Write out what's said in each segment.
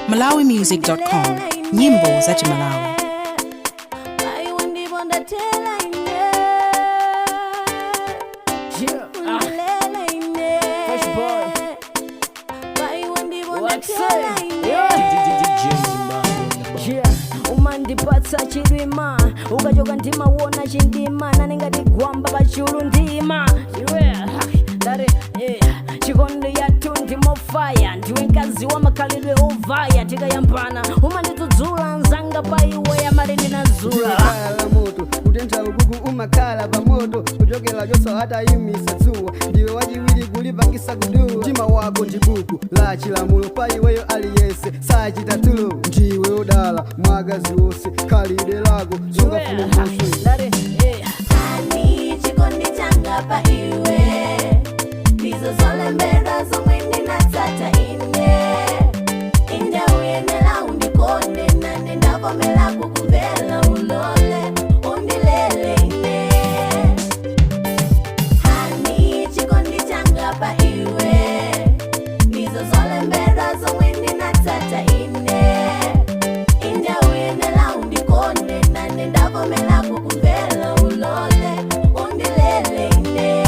Malawimusic.com, nyimbo za Chimalawi. Paiwe ndipo ndatela ine. Yeah, ah, Undilele ine. Fresh boy. Paiwe ndipo What's ndatela up? ine. Yeah. Umandipatsa chilwima, ukachoka ndimawona chindima, nane ngati gwamba pachulu ndima. Yeah, ndati yeah. Chikondi yathu ndimofaya, ndiwe mkazi wa makhalidwe ovaya, tikayambana umandidzudzula nzanga pa iwe yamali ndinazula. Ndimakhala la moto kutentha ukuku, umakhala pa moto kuchokera choso atayimisa dzuwa, ndiwe wachiwiri kulipangisa kuduwa. Mtima wako ndi buku la chilamulo, pa iweyo aliyese sachita tulo. Ndiwe odala mwakazi wonse, khalidwe lako sungafune mphoswe. Ndati yeah. Ani chikondi changa pa iwe ndizo zolembera zomwe ndinatsata ine, inde uyenela undikonde nane ndavomela kukumvela, ulole undilele ine. Hani chikondi changa pa iwe ndizo zolembera zomwe ndinatsata ine, inde uyenela undikonde nane ndavomela kukumvela, ulole undilele ine.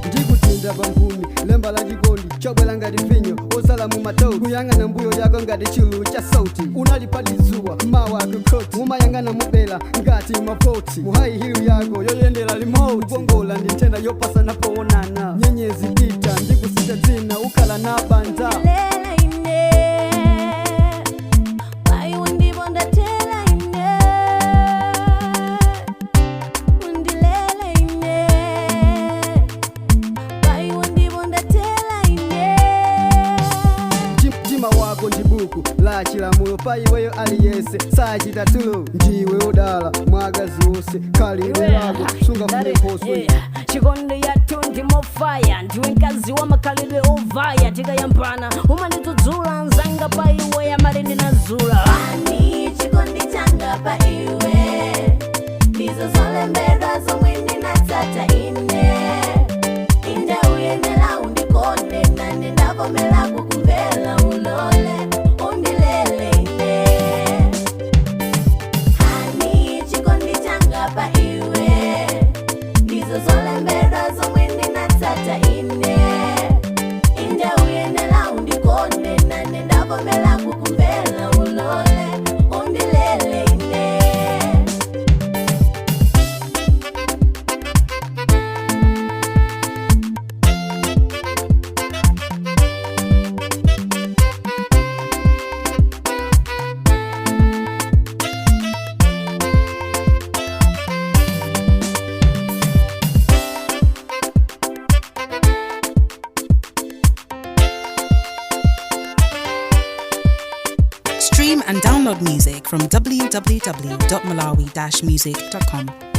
Ndikutinda pamphumi lemba la chikondi chobwera ngati vinyo ozala mu matauti, kuyang'ana mbuyo yako ngati chulu cha sauti, unalipadi dzuwa mawa kukoti, mumayang'ana mubela ngati mapoti, mu high heel yako yoyendera limoti, kukongola ndi nthenda yopasana poonana, nyenyezi pita ndikusita dzina ukhala na banja. Undilele ine, paiwe ndipo ndatela ine. Undilele ine, paiwe ndipo ndatela ine. Mtima wako ndi buku la chilamulo, pa iweyo aliyese sachita tulo. Ndiwe odala mwakazi wonse, khalidwe lako sungafune nkhoswe. Chikondi yathu ndimofaya, ndiwe mkazi wa makhalidwe ovaya, tikayambana umandidzudzula nzanga pa iwe yamali ndinazula. Ani chikondi changa pa iwe ndizo zolembera zomwe ndinatsata ine, inde uyenela undikonde nane ndavomela kukumvela, ulole undilele ine. Hani chikondi changa pa iwe ndizo zolembera zomwe ndinatsata ine, inde uyenela undikonde nane ndavomela kukumvela, ulole undilele ine. Stream and download music from www.malawi-music.com.